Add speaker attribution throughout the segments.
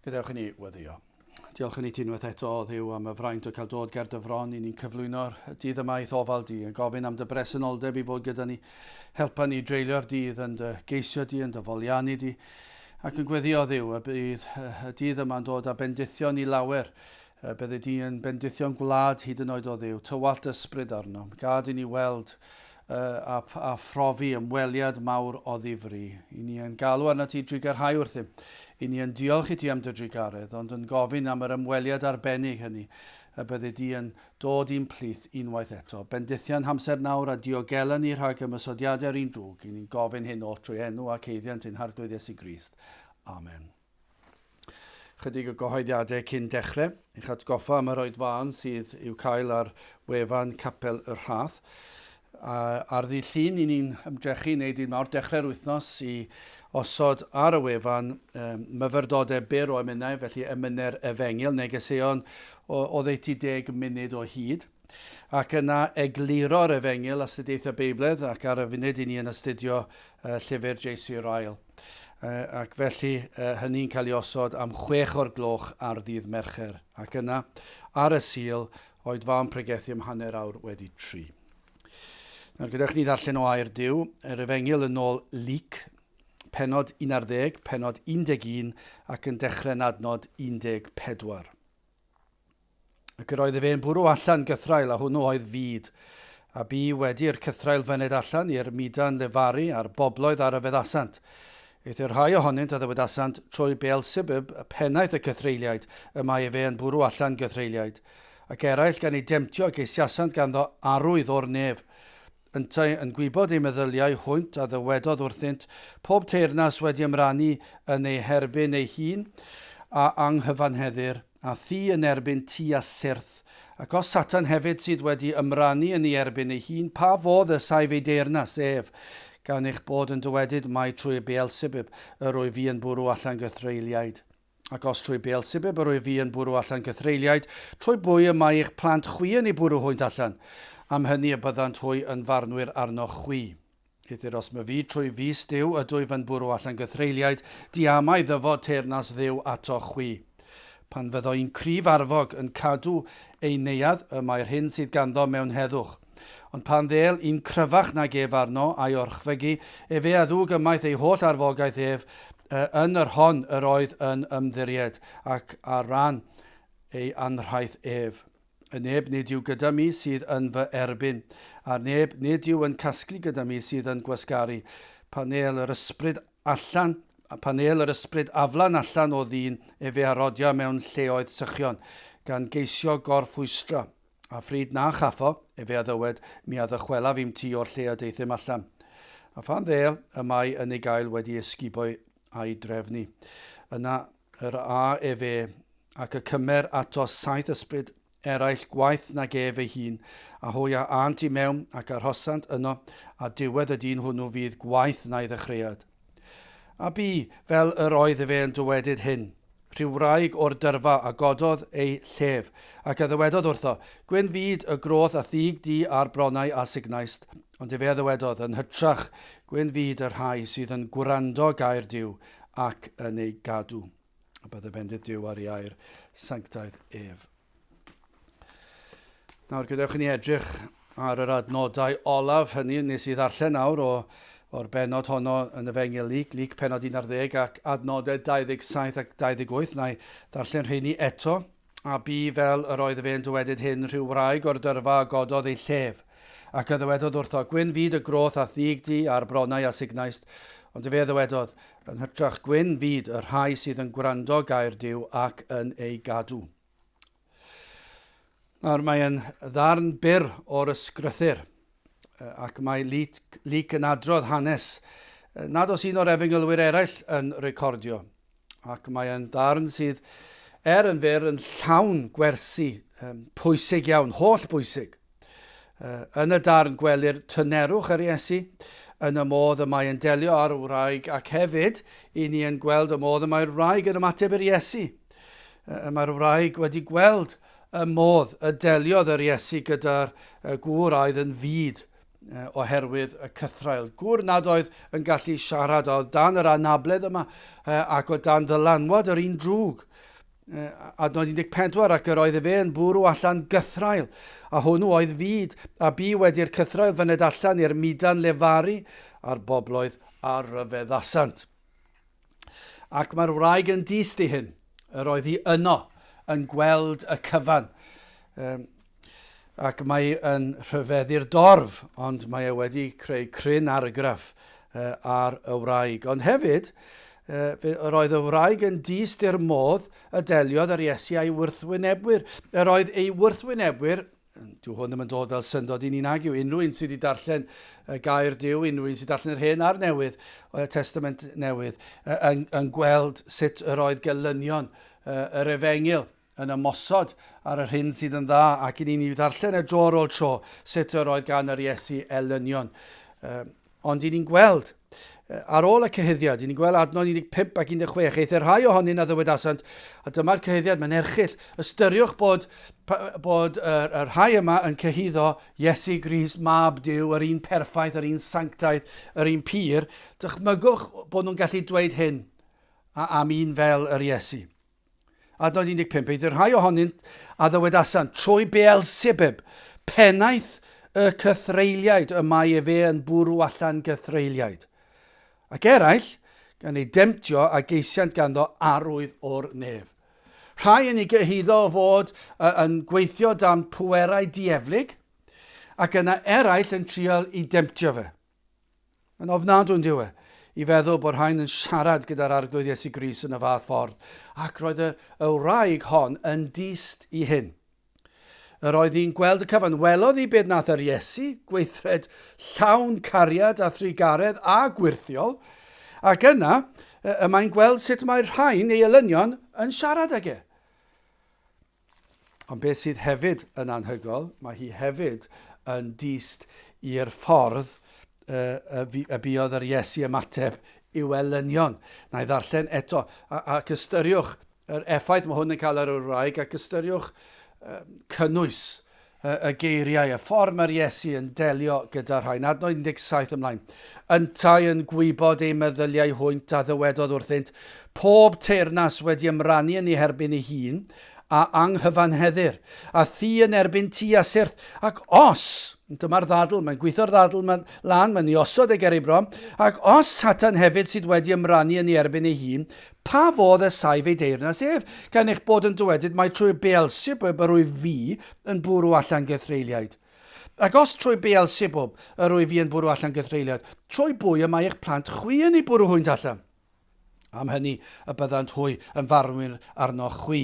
Speaker 1: Gadewch i ni weddio. Diolch i ni ti unwaith eto, o Dduw, am y fraint o cael dod ger dy fron i ni'n cyflwyno'r dydd yma i'th ofal di, yn gofyn am dy bresenoldeb i fod gyda ni. Helpa ni dreulio'r dydd yn dy geisio di, yn dy foliannu di, ac yn gweddio, Dduw, y bydd y dydd yma'n dod â bendithion i lawer. Bydde di yn bendithio'n gwlad hyd yn oed, o Dduw. Tywallt ysbryd arnom. Gad i ni weld a, a phrofi ymweliad mawr o ddifri. I ni yn galw arnat ti drugarhau wrthym. I ni yn diolch i ti am dy drugaredd, ond yn gofyn am yr ymweliad arbennig hynny y byddi di yn dod i'n plith unwaith eto. Bendithia'n hamser nawr a diogela ni rhag ymosodiadau'r un drwg. I ni'n gofyn hyn oll trwy enw ac eiddiant ein Harglwydd Iesu Grist. Amen. Chydig o gyhoeddiadau cyn dechrau. Eich atgoffa am yr oedfaon sydd i'w cael ar wefan Capel y Rhath. Ar ddydd Llun, i ni'n ymdrechu i wneud un mawr dechrau'r wythnos i osod ar y wefan um, myfyrdodau byr o emynau, felly emynau'r efengyl, negeseuon o oddeutu deg munud o hyd. Ac yna egluro'r efengyl astudiaethau Beibledd, ac ar y funud i ni yn astudio uh, llyfr J.C. Ryle. Ac felly hynny'n cael ei osod am chwech o'r gloch ar ddydd Mercher, ac yna, ar y Sul, oedfaon pregethu am hanner awr wedi tri. Nawr, gadewch ni ddarllen o air Duw, yr Efengyl yn ôl Luc, pennod 11, pennod 11 ac yn dechrau'n adnod 14. Ac yr oedd efe yn bwrw allan gythraul, a hwnnw oedd fud. A bu wedi i'r cythraul fyned allan i'r mudan lefaru a'r bobloedd a ryfeddasant. Eithr rhai ohonynt a ddywedasant, Trwy Beelsebub, y pennaeth y cythreuliaid, y mae efe yn bwrw allan gythreuliaid. Ac eraill gan ei demtio geisiasant ganddo arwydd o'r nef. Yntau yn gwybod eu meddyliau hwynt a ddywedodd wrthynt, Pob teyrnas wedi ymrannu yn ei herbyn ei hun, a anghyfanheddir, a thi yn erbyn ti a syrth. Ac os Satan hefyd sydd wedi ymrannu yn ei erbyn ei hun, pa fodd y saif ei deyrnas ef? Gan eich bod yn dywedyd mai trwy Beelsebub yr wyf fi yn bwrw allan gythreuliaid. Ac os trwy Beelsebub yr wyf fi yn bwrw allan gythreuliaid, trwy bwy y mae eich plant chwi yn eu bwrw hwynt allan? Am hynny y byddant hwy yn farnwyr arnoch chwi. Eithr os myfi trwy fys Duw ydwyf yn bwrw allan gythreuliaid, diamau ddyfod teyrnas Dduw atoch chwi. Pan fyddo un cryf arfog yn cadw ei neuadd, y mae'r hyn sydd ganddo mewn heddwch. Ond pan ddêl un cryfach nag ef arno, a'i orchfygu, efe a ddwg ymaith ei holl arfogaeth ef, yn yr hon yr oedd yn ymddiried, ac ar ran ei anrhaith ef. Y neb nid yw gyda mi sydd yn fy erbyn, a'r neb nid yw yn casglu gyda mi sydd yn gwasgaru. Pan êl yr ysbryd allan, pan êl yr ysbryd aflan allan o ddyn, efe a rodia mewn lleoedd sychion, gan geisio gorffwystra. A phryd na chaffo, efe a ddywed, Mi a ddychwelaf i'm tŷ o'r lle y deuthum allan. A phan ddêl, y mae yn ei gael wedi ysgubo a'i drefnu. Yna yr a efe, ac y cymer ato saith ysbryd eraill gwaeth nag ef ei hun, a hwy a ânt i mewn, ac arhosant yno, a diwedd y dyn hwnnw fydd gwaeth na'i ddechreuad. A bu, fel yr oedd efe yn dywedyd hyn, rhyw wraig o'r dyrfa a gododd ei llef, ac a ddywedodd wrtho, Gwyn fyd y groth a thig di a'r bronnau a sugnaist. Ond efe a ddywedodd, Yn hytrach, gwyn fyd y rhai sydd yn gwrando gair Duw ac yn ei gadw. A bydde bendith Duw ar ei air sanctaidd ef. Nawr, gadewch i ni edrych ar yr adnodau olaf hynny nes i ddarllen nawr o, o'r bennod honno yn y Fengel Luc, Luc pennod 11 ac adnodau 27 ac 28. Na i ddarllen rheini eto. A bu fel yr oedd efe yn dywedyd hyn, rhyw wraig o'r dyrfa a gododd ei llef, ac a ddywedodd wrtho, Gwyn fyd y groth a thig di a'r bronnau a sugnaist. Ond efe a ddywedodd, Yn hytrach gwyn fyd y rhai sydd yn gwrando gair Duw ac yn ei gadw. Nawr, mae'n ddarn byr o'r ysgrythur, ac mae Luc, Luc yn adrodd hanes nad oes un o'r efengylwyr eraill yn recordio. Ac mae'n ddarn sydd, er yn fyr, yn llawn gwersi pwysig iawn, holl bwysig. Yn y darn gwelir tynerwch yr Iesu, yn y modd y mae yn delio â'r wraig ac hefyd i ni yn gweld y modd y mae'r wraig yn ymateb i'r Iesu. Y mae'r wraig wedi gweld y modd y deliodd yr Iesu gyda'r gŵr oedd yn fud. oherwydd y cythraul. Gŵr nad oedd yn gallu siarad, a oedd dan yr anabledd yma ac o dan ddylanwad yr un drwg. Adnod 14, ac yr oedd efe yn bwrw allan gythraul, a hwnnw oedd fyd, a bu wedi'r cythraul fyned allan i'r mudan lefaru, a'r bobloedd a ryfeddasant. Ac mae'r wraig yn dyst i hyn. Yr oedd hi yno yn gweld y cyfan. Um, ac mae yn rhyfeddu'r dorf, ond mae e wedi creu cryn argraff uh, ar y wraig. Ond hefyd, uh, yr oedd y wraig yn dyst i'r modd y deliodd yr Iesu a'i wrthwynebwyr. Yr oedd ei wrthwynebwyr Dyw hwn ddim yn dod fel syndod i ni nag yw. Unrhyw un sydd wedi darllen y gair Duw, unrhyw un sydd wedi darllen yr hen a'r newydd, y Testament Newydd, yn, yn gweld sut yr oedd gelynion yr efengyl yn ymosod ar yr hyn sydd yn dda, ac i ni'n ddarllen y dro ar ôl tro sut yr oedd gan yr Iesu elynion. Ond i ni'n gweld, ar ôl y cyhuddiad, i ni'n gweld adnod 15 ac 16, eithr rhai ohonyn a ddywedasant, a dyma'r cyhuddiad, mae'n erchyll, ystyriwch bod, bod yr, y rhai yma yn cyhuddo Iesu Grist, mab Duw, yr un perffaith, yr un sanctaidd, yr un pur, dychmygwch bod nhw'n gallu dweud hyn am un fel yr Iesu. Adnod 15, Eithr rhai ohonynt a ddywedasant, trwy Beelsebub, pennaeth y cythreuliaid, y mae efe yn bwrw allan gythreuliaid. Ac eraill, gan ei demtio a geisiant ganddo arwydd o'r nef. Rhai yn ei gyhuddo o fod yn gweithio dan pwerau dieflig, ac yna eraill yn trial i demtio fe. Mae'n ofnadwy, yn dyw e, i feddwl bod rhain yn siarad gyda'r Arglwydd Iesu Grist yn y fath ffordd, ac roedd y, y wraig hon yn dyst i hyn. Yr oedd hi'n gweld y cyfan. Welodd hi beth nath yr Iesu, gweithred llawn cariad a thrugaredd a gwyrthiol, ac yna y mae'n gweld sut mae rhain ei elynion yn siarad ag e. Ond beth sydd hefyd yn anhygoel, mae hi hefyd yn dyst i'r ffordd y, y, y buodd yr Iesu ymateb i'w elynion. Na i ddarllen eto, ac ystyriwch yr effaith mae hwn yn cael ar y wraig, ac ystyriwch cynnwys y geiriau, y ffordd mae'r Iesu yn delio gyda rhain. Adnod 17 ymlaen. Yntau yn gwybod eu meddyliau hwynt a ddywedodd wrthynt, pob teyrnas wedi ymrannu yn ei herbyn ei hun, a anghyfanheddir, a thi yn erbyn ti a syrth, ac os, dyma'r ddadl, mae'n gweithio'r ddadl mae'n lan, mae'n ei osod e ger ei bron, ac os Satan hefyd sydd wedi ymrannu yn ei erbyn ei hun, Pa fodd y saif ei deyrnas ef, gan eich bod yn dywedyd mai trwy Beelsebub yr wyf fi yn bwrw allan gythreuliaid? Ac os trwy Beelsebub yr wyf fi yn bwrw allan gythreuliaid, trwy bwy y mae eich plant chwi yn eu bwrw hwynt allan? Am hynny y byddant hwy yn farnwyr arnoch chwi.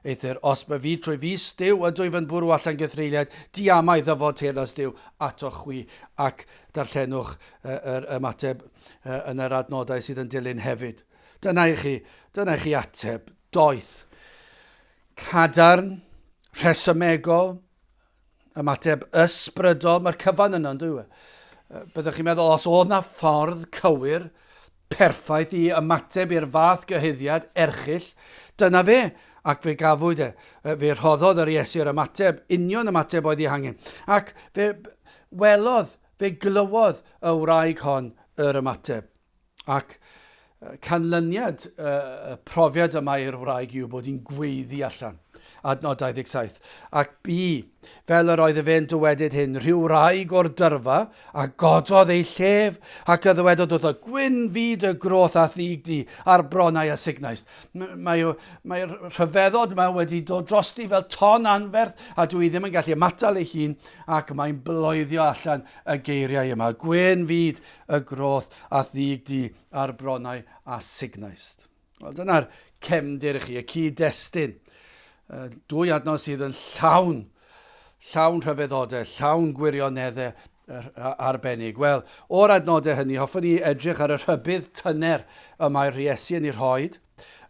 Speaker 1: Eithr os by fi trwy fys Duw ydwyf yn bwrw allan gythreuliaid, diamau ddyfod teyrnas Duw atoch chwi, ac darllenwch yr ymateb yn yr adnodau sydd yn dilyn hefyd. Dyna i chi, dyna i chi ateb doeth, cadarn, rhesymegol, ymateb ysbrydol, mae'r cyfan yno, yn dyw e? Byddwch chi'n meddwl, os oedd na ffordd cywir, perffaith i ymateb i'r fath gyhuddiad erchyll, dyna fe, ac fe gafwyd e. Fe rhoddodd yr Iesu yr ymateb, union ymateb oedd ei hangen. Ac fe welodd, fe glywodd y wraig hon yr ymateb. Ac canlyniad y profiad yma i'r wraig yw bod hi'n gweiddi allan. Adnod 27. Ac bu, fel yr oedd efe yn dywedyd hyn, rhyw wraig o'r dyrfa a gododd ei llef ac a ddywedodd wrtho, Gwyn fyd y groth a'th ddig di a'r bronnau a sugnaist. Mae'r mae rhyfeddod yma wedi dod drosti fel ton anferth a dwi ddim yn gallu ymatal ei hun ac mae'n bloeddio allan y geiriau yma. Gwyn fyd y groth a'th ddig di a'r bronnau a sugnaist. Wel, dyna'r cefndir i chi, y cyd-destun. Dwy adnod sydd yn llawn, llawn rhyfeddodau, llawn gwirioneddau arbennig. Wel, o'r adnodau hynny, hoffwn i edrych ar y rhybudd tyner y mae'r Iesu yn ei rhoed,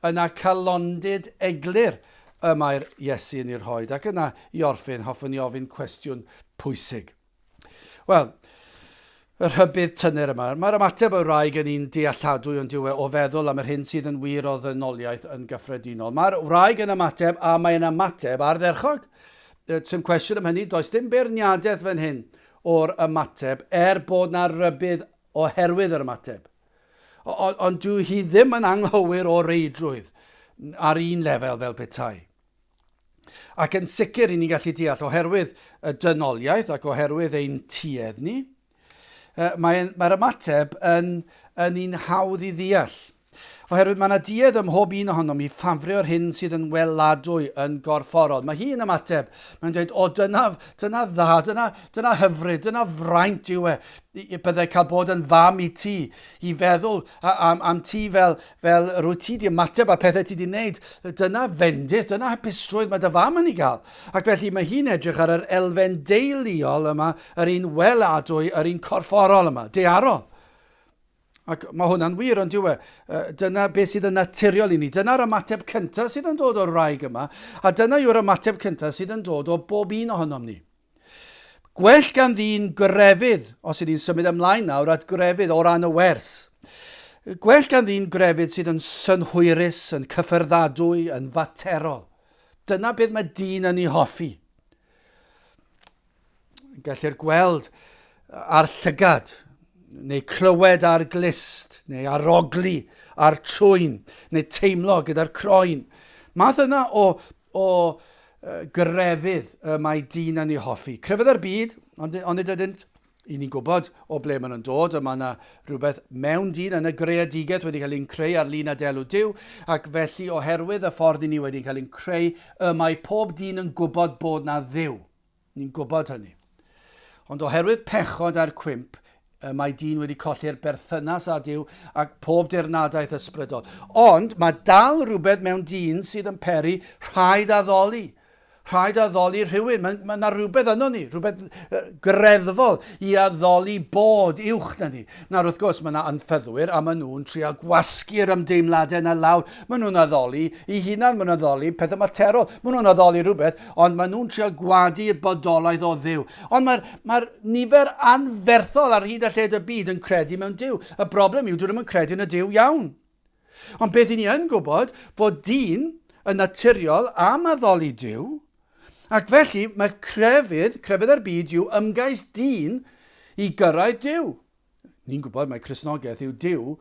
Speaker 1: yna calondid eglur y mae'r Iesu yn ei rhoed, ac yna i orffen, hoffwn i ofyn cwestiwn pwysig. Wel, y rhybudd tyner yma. Mae'r ymateb o'r wraig yn un dealladwy ond yw e o feddwl am yr hyn sydd yn wir o ddynoliaeth yn gyffredinol. Mae'r wraig yn ymateb a mae'n ymateb ardderchog. Dim cwestiwn am hynny, does dim beirniadaeth fan hyn o'r ymateb er bod na rybudd oherwydd yr ymateb. Ond dyw hi ddim yn anghywir o reidrwydd ar un lefel fel petai. Ac yn sicr, i ni'n gallu deall, oherwydd y dynoliaeth ac oherwydd ein tuedd ni, mae'r mae ymateb yn, yn un hawdd i ddeall. Oherwydd mae yna duedd ym mhob un ohonom i ffafrio'r hyn sydd yn weladwy yn gorfforol. Mae hi'n ymateb. Mae'n dweud, o, dyna, dyna dda, dyna, dyna hyfryd, dyna fraint yw e. Byddai cael bod yn fam i ti, i feddwl am, am ti fel, fel rwy ti di ymateb a'r pethau ti di wneud. Dyna fendith, dyna hapusrwydd mae dy fam yn ei gael. Ac felly mae hi'n edrych ar yr elfen deuluol yma, yr un weladwy, yr un corfforol yma, dearol. Ac mae hwnna'n wir, ond yw e? Dyna beth sydd yn naturiol i ni. Dyna'r ymateb cyntaf sydd yn dod o'r wraig yma, a dyna yw'r ymateb cyntaf sydd yn dod o bob un ohonom ni. Gwell gan ddyn grefydd, os ydyn ni'n symud ymlaen nawr at grefydd o ran y wers. Gwell gan ddyn grefydd sydd yn synhwyrus, yn cyffyrddadwy, yn faterol. Dyna beth mae dyn yn ei hoffi. Gellir gweld ar llygad, neu clywed ar glust, neu arogli ar trwyn, neu teimlo gyda'r croen. Math yna o, o grefydd y mae dyn yn ei hoffi. Crefydd ar byd, ond, ond nid ydynt i ni'n gwybod o ble maen nhw'n dod, a mae yna rhywbeth mewn dyn yn y greadigaeth wedi cael ein creu ar lun a delw Duw, ac felly oherwydd y ffordd i ni wedi cael ein creu, y mae pob dyn yn gwybod bod na Dduw. Ni'n gwybod hynny. Ond oherwydd pechod a'r cwymp, y mae dyn wedi colli'r berthynas â Duw ac pob dirnadaeth ysbrydol. Ond mae dal rhywbeth mewn dyn sydd yn peri rhaid addoli. Rhaid addoli rhywun. Mae, mae yna rhywbeth yno ni, rhywbeth greddfol i addoli bod uwch na ni. Nawr, wrth gwrs, mae yna anffyddwyr a maen nhw'n trio gwasgu'r ymdeimladau yna lawr. Maen nhw'n addoli i hunan, maen nhw'n addoli pethau materol, maen nhw'n addoli rhywbeth, ond maen nhw'n trio gwadu'r bodolaeth o Dduw. Ond mae'r mae nifer anferthol ar hyd a lled y byd yn credu mewn Duw. Y broblem yw, dyn nhw'n credu yn y Duw iawn. Ond beth i ni yn gwybod, bod dyn yn naturiol am addoli Duw, ac felly mae crefydd, crefydd ar byd yw ymgais dyn i gyrraedd Duw. Ni'n gwybod mai Cristnogaeth yw Duw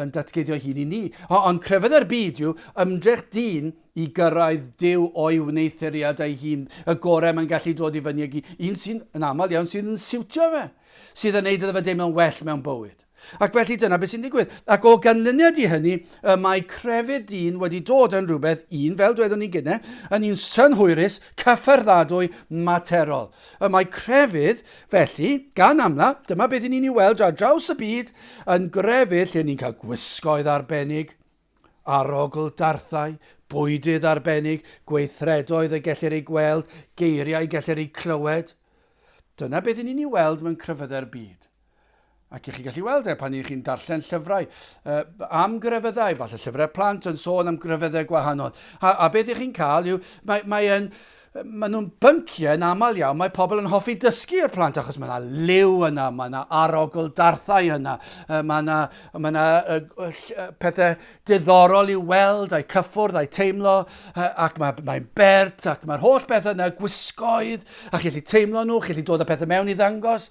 Speaker 1: yn datguddio hun i ni. Ond crefydd ar byd yw ymdrech dyn i gyrraedd Duw o'i wneuthuriad ei hun, y gorau mae'n gallu dod i fyny ag un sy'n yn aml iawn sydd yn siwtio fe, sydd yn neud iddo fe deimlo'n well mewn bywyd. Ac felly dyna beth sy'n digwydd. Ac o ganlyniad i hynny, y mae crefydd dyn wedi dod yn rhywbeth, un, fel dwedwn ni gynnau, yn un synhwyrus, cyffyrddadwy, materol. Y mae crefydd, felly, gan amla, dyma beth i ni'n ei weld ar draws y byd, yn grefydd lle ni'n cael gwisgoedd arbennig, arogl darthau, bwydydd arbennig, gweithredoedd y gellir eu gweld, geiriau gellir eu clywed. Dyna beth i ni'n ei weld mewn crefyddau'r byd. Ac i chi gallu weld e pan i chi'n darllen llyfrau uh, am grefyddau, falle llyfrau plant yn sôn am grefyddau gwahanol. A, a beth i chi'n cael yw, mae, mae yn, maen nhw'n bynciau yn aml iawn, mae pobl yn hoffi dysgu i'r plant achos mae yna liw yna, mae yna arogl darthau yna, mae yna, mae yna pethau diddorol i'w weld, a'i cyffwrdd, a'i teimlo, ac mae'n mae bert, ac mae'r holl beth yna, gwisgoedd, a chi'n gallu teimlo nhw, chi'n gallu dod â pethau mewn i ddangos.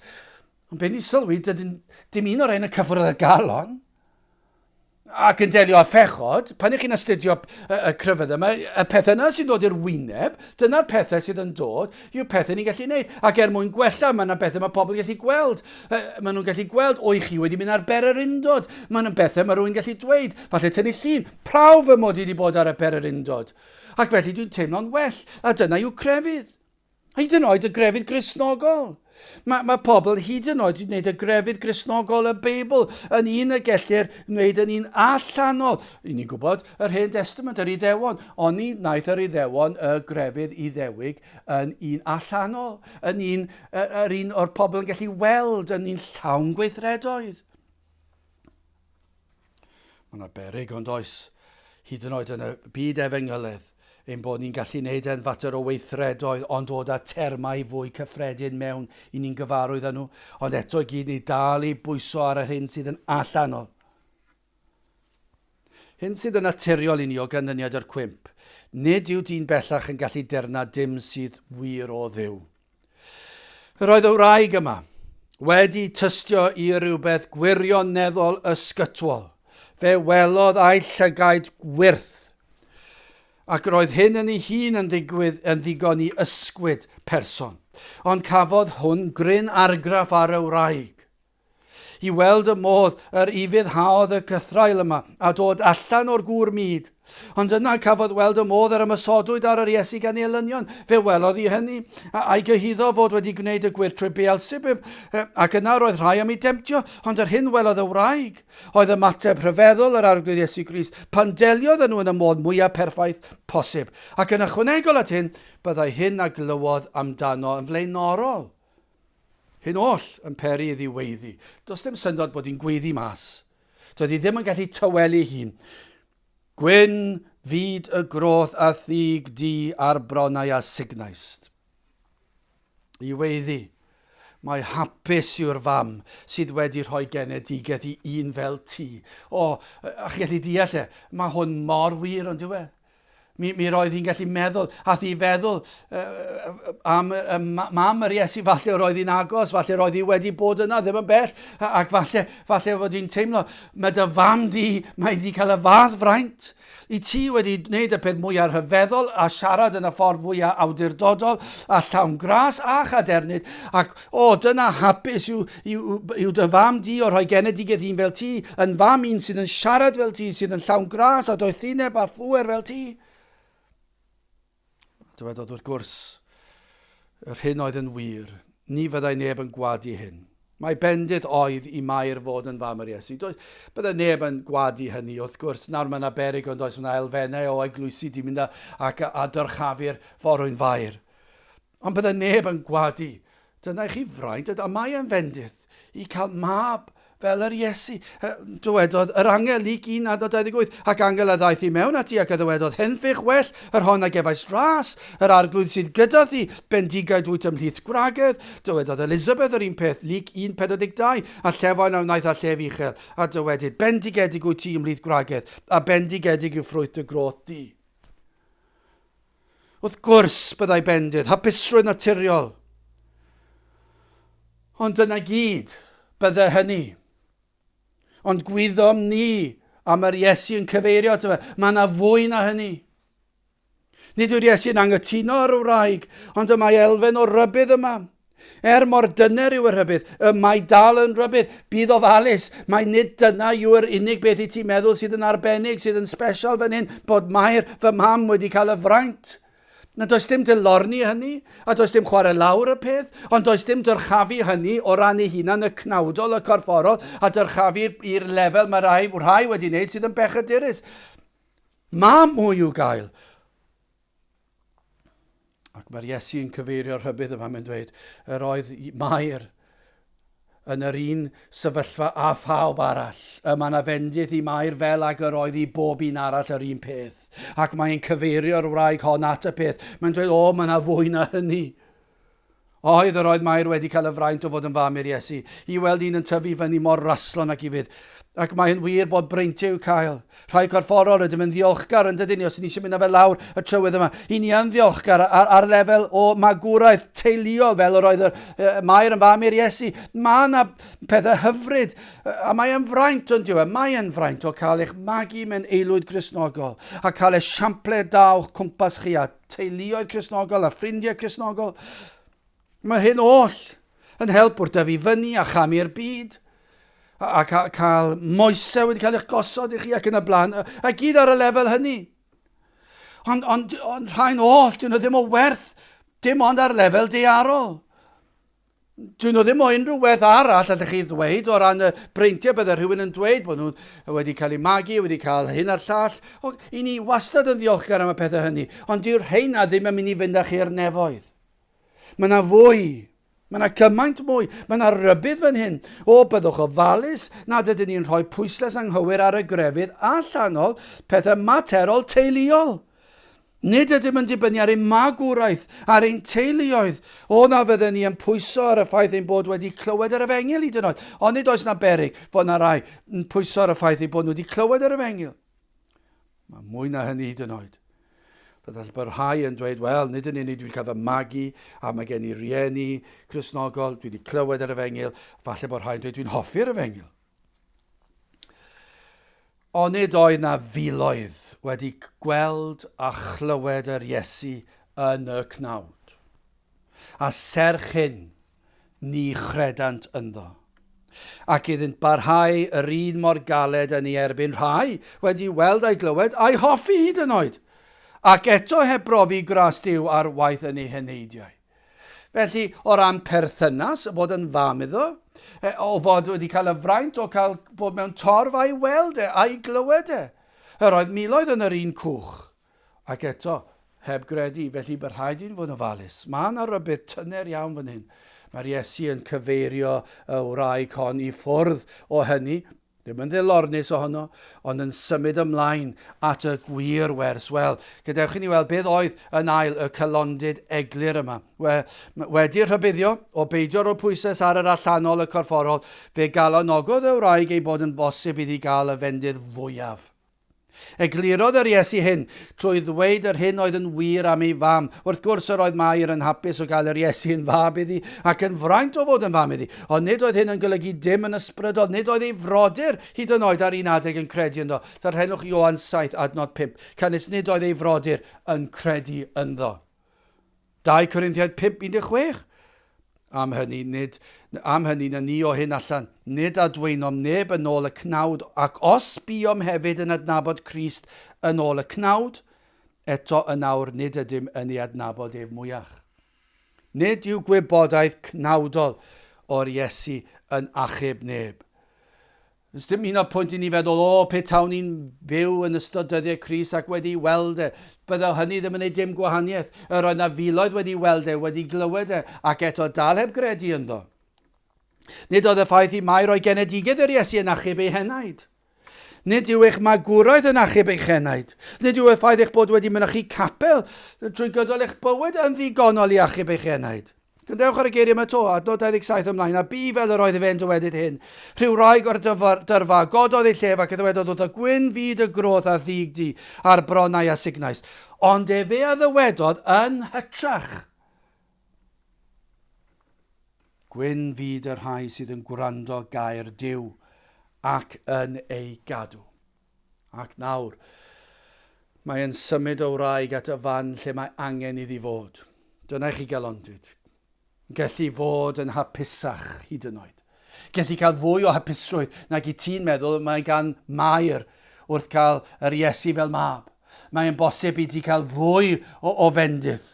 Speaker 1: Ond be ni'n sylwi, dydyn dim un o'r rhain yn cyffwrdd â'r galon ac yn delio â phechod, pan ych chi'n astudio y, y crefydd yma, y pethau yna sy'n dod i'r wyneb, dyna'r pethau sydd yn dod, yw'r pethau ni'n gallu gwneud. Ac er mwyn gwella, mae yna bethau mae pobl yn gallu gweld. Maen nhw'n gallu gweld, o i chi wedi mynd ar bererindod. Mae yna bethau mae rhywun gallu dweud, falle tynnu llun, prawf fy mod i wedi bod ar y pererindod. Ac felly dwi'n teimlo'n well, a dyna yw crefydd. Hyd yn oed y grefydd Gristnogol. Mae, mae pobl hyd yn oed wedi gwneud y grefydd Gristnogol y Beibl yn un y gellir wneud yn un allanol. I ni'n gwybod yr Hen Testament, yr Iddewon, ond ni wnaeth yr Iddewon y grefydd Iddewig yn un allanol, yn un, yr un o'r pobl yn gallu weld, yn un llawn gweithredoedd. Mae yna beryg ond oes, hyd yn oed yn y byd efengyledd, ein bod ni'n gallu gwneud e'n fater o weithredoedd ond dod â termau fwy cyffredin mewn i ni'n gyfarwydd â nhw, ond eto i gyd ni dal i bwyso ar yr hyn sydd yn allanol. Hyn sydd yn naturiol i ni o ganlyniad yr cwymp. Nid yw dyn bellach yn gallu derna dim sydd wir o Dduw. Yr oedd y wraig yma, Wedi tystio i rywbeth gwirioneddol ysgytwol, fe welodd â'i llygaid gwyrth. Ac roedd hyn yn ei hun yn ddigwydd yn ddigon i ysgwyd person. Ond cafodd hwn gryn argraff ar y wraig. I weld y modd yr ufuddhaodd y cythraul yma a dod allan o'r gŵr mud. Ond yna cafodd weld y modd yr ymosodwyd ar yr Iesu gan ei elynion. Fe welodd hi hynny, a'i gyhuddo fod wedi gwneud y gwir trwy Beelsebub, ac yna roedd rhai am ei demtio, ond yr hyn welodd y wraig oedd ymateb rhyfeddol yr Arglwydd Iesu Grist pan deliodd â nhw yn y modd mwyaf perffaith posib. Ac yn ychwanegol at hyn, byddai hyn a glywodd amdano yn flaenorol. Hyn oll yn peri iddi weiddi. Does dim syndod bod hi'n gweiddi mas. Doedd hi ddim yn gallu tawelu ei hun. Gwyn fyd y groth a thig di a'r bronnau a sugnaist. I weiddi, mae hapus yw'r fam sydd wedi rhoi genedigaeth i un fel ti. O, a chi'n gallu deall e, mae hwn mor wir ond yw e? Mi, mi roedd hi'n gallu meddwl, ath hi feddwl uh, am uh, mam yr Iesu, falle roedd hi'n agos, falle roedd hi wedi bod yna, ddim yn bell, ac falle, falle fod hi'n teimlo, mae dy fam di, mae di cael y fath fraint, i ti wedi gwneud y peth mwyaf rhyfeddol a siarad yn y ffordd fwyaf awdurdodol a llawn gras a chadernid, ac O, dyna hapus yw, yw, yw dy fam di o rhoi genedigaeth un fel ti, yn fam un sydd yn siarad fel ti, sydd yn llawn gras a doethineb a phŵer fel ti. Dywedodd wrth gwrs, yr hyn oedd yn wir, ni fyddai neb yn gwadu hyn. Mae bendith oedd i Mair fod yn fam yr Iesu. Does, byddai neb yn gwadu hynny, wrth gwrs. Nawr mae yna berig ond oes, mae yna elfennau o eglwysi di mynd a, ac a, a dyrchafu'r forwyn fair. Ond bydde neb yn gwadu. Dyna i chi fraint, a mae e'n fendith i cael mab fel yr Iesu. Dywedodd yr angel, Luc 1 adnod 28, ac angel a ddaeth i mewn ati ac a ddywedodd, Henffych well yr hon a gefais ras, yr arglwydd sydd gyda thi, bendigaid wyt ymhlith gwragedd. Dywedodd Elisabeth yr un peth, Luc 1 42, a llefain a wnaeth â llef uchel, a dywedyd, Bendigedig wyt ti ymhlith gwragedd, a bendigedig yw ffrwyth dy groth di. Wrth gwrs byddai bendith, hapusrwydd naturiol. Ond dyna gyd, bydde hynny. Ond gwyddom ni am yr Iesu yn cyfeirio ato fe. Mae yna fwy na hynny. Nid yw'r Iesu'n anghytuno ar y wraig, ond y mae elfen o rybudd yma. Er mor dyner yw y rhybudd, y mae dal yn rhybudd. Bydd ofalus. Mae nid dyna yw'r unig beth i ti meddwl sydd yn arbennig, sydd yn special fan hyn, bod Mair, fy mam, wedi cael y fraint. Na does dim dilorni hynny, a does dim chwarae lawr y peth, ond does dim dyrchafu hynny o ran ei hunan, y cnawdol, y corfforol, a dyrchafu i'r lefel mae rhai, rhai wedi wneud sydd yn bechadurus. Mae mwy i'w gael. Ac mae'r Iesu yn cyfeirio'r rhybudd yma, mae'n dweud, yr oedd Mair yn yr un sefyllfa â phawb arall. Y mae yna fendith i Mair fel ag yr oedd i bob un arall yr un peth. Ac mae'n cyfeirio'r wraig hon at y peth. Mae'n dweud, o, mae yna fwy na hynny. Oedd, yr oedd Mair wedi cael y fraint o fod yn fam i'r Iesu, i weld un yn tyfu fyny mor raslon ac ufudd. Ac mae'n wir bod breintiau i'w cael. Rhai corfforol, rydym yn ddiolchgar yn dydyn ni, os ni eisiau mynd â fe lawr y trywydd yma. I ni yn ddiolchgar ar, ar lefel o magwraeth teuluol, fel yr oedd y, y Mair yn fam i'r Iesu. Mae yna pethau hyfryd, a mae yn fraint ond yw e, mae yn fraint o cael eich magu mewn aelwyd Gristnogol, a cael esiample da o'ch cwmpas chi a teuluoedd Cristnogol a ffrindiau Cristnogol. Mae hyn oll yn help wrth dyfu fyny a chamu'r byd a, a cael moesau wedi cael eich gosod i chi ac yn y blaen, a gyd ar y lefel hynny. Ond, ond, ond rhain oll, dyn nhw ddim o werth, dim ond ar lefel dearol. Dyn nhw ddim o unrhyw werth arall, allech chi ddweud, o ran y breintiau bydde rhywun yn dweud bod nhw wedi cael eu magu, wedi cael hyn a'r llall. O, i ni wastad yn ddiolchgar am y pethau hynny, ond dyw'r rheina ddim yn mynd i fynd â chi i'r nefoedd. Mae yna fwy. Mae yna cymaint mwy. Mae yna rybudd fan hyn. O, byddwch ofalus nad ydyn ni'n rhoi pwyslais anghywir ar y grefydd allanol, pethau materol teuluol. Nid ydym yn dibynnu ar ein magwraeth, ar ein teuluoedd. O na fydden ni yn pwyso ar y ffaith ein bod wedi clywed yr efengyl hyd yn oed. Ond nid oes na berig fod na rai yn pwyso ar y ffaith eu bod nhw wedi clywed yr efengyl. Mae mwy na hynny hyd yn oed. Byddai bod rhai yn dweud, wel, nid yn unig dwi wedi cael fy magu, a mae gen i rieni Cristnogol, dwi wedi clywed yr efengyl, falle bod rhai yn dweud, dwi'n hoffi'r efengyl. Onid oedd na filoedd wedi gweld a chlywed yr Iesu yn y cnawd? A serch hyn, ni chredant ynddo. Ac iddynt barhau yr un mor galed yn ei erbyn rhai wedi weld a'i glywed a'i hoffi hyd yn oed, ac eto heb brofi gras Duw ar waith yn eu heneidiau. Felly, o ran perthynas, bod yn fam iddo, o fod wedi cael y fraint o cael bod mewn torf a'i weld e, a'i glywed e. Yr oedd miloedd yn yr un cwch. Ac eto, heb gredu, felly mae rhaid i ni fod yn ofalus. Mae yna rybudd tyner iawn fan hyn. Mae'r Iesu yn cyfeirio y wraig hon i ffwrdd o hynny, ddim yn ddilornus ohono, ond yn symud ymlaen at y gwir wers. Wel, gadewch i ni weld beth oedd yn ail y cylondid eglur yma. We, wedi rhybuddio o beidio rhoi pwysles ar yr allanol y corfforol, fe galonogodd y wraig ei bod yn bosib iddi gael y fendydd fwyaf. Eglurodd yr Iesu hyn trwy ddweud yr hyn oedd yn wir am ei fam. Wrth gwrs, yr oedd Mair yn hapus o gael yr Iesu yn fab iddi ac yn fraint o fod yn fam iddi. Ond nid oedd hyn yn golygu dim yn ysbrydol. Nid oedd ei frodyr hyd yn oed ar un adeg yn credu ynddo. Darllenwch Ioan 7 adnod 5. Canys nid oedd ei frodyr yn credu ynddo. 2 Corinthiaid 5, 16. Am hynny, nid, am hynny na ni o hyn allan, nid adwaenom neb yn ôl y cnawd, ac os buom hefyd yn adnabod Crist yn ôl y cnawd, eto yn awr nid ydym yn ei adnabod ef mwyach. Nid yw gwybodaeth cnawdol o'r Iesu yn achub neb. Does dim un o'r pwynt i ni feddwl, o, pe tawn ni'n byw yn ystod dyddiau Crist ac wedi weld e, bydde hynny ddim yn ei dim gwahaniaeth. Yr oedd na filoedd wedi weld e, wedi glywed e, ac eto dal heb gredu ynddo. Nid oedd y ffaith i Mair roi genedigedd yr Iesu yn achub ei henaid. Nid yw eich magwraeth yn achub eich henaid. Nid yw y ffaith eich bod wedi mynychu capel trwy gydol eich bywyd yn ddigonol i achub eich henaid. Gwrandewch ar y geiriau yma 'to, adnod 27 ymlaen, a bu fel yr oedd efe yn dywedyd hyn. Rhyw wraig o'r dyrfa, gododd ei llef ac y ddywedodd wrtho, Gwyn fyd y groth a ddig di, a'r bronnau a sugnais. Ond efe a ddywedodd yn hytrach. Gwyn fyd y rhai sydd yn gwrando gair Duw ac yn ei gadw. Ac nawr, mae e'n symud y wraig at y fan lle mae angen iddi fod. Dyna i chi gelondid. Gelli fod yn hapusach hyd yn oed. Gelli cael fwy o hapusrwydd nag i ti'n meddwl mae gan Mair wrth cael yr Iesu fel mab. Mae'n bosib i ti cael fwy o, o fendith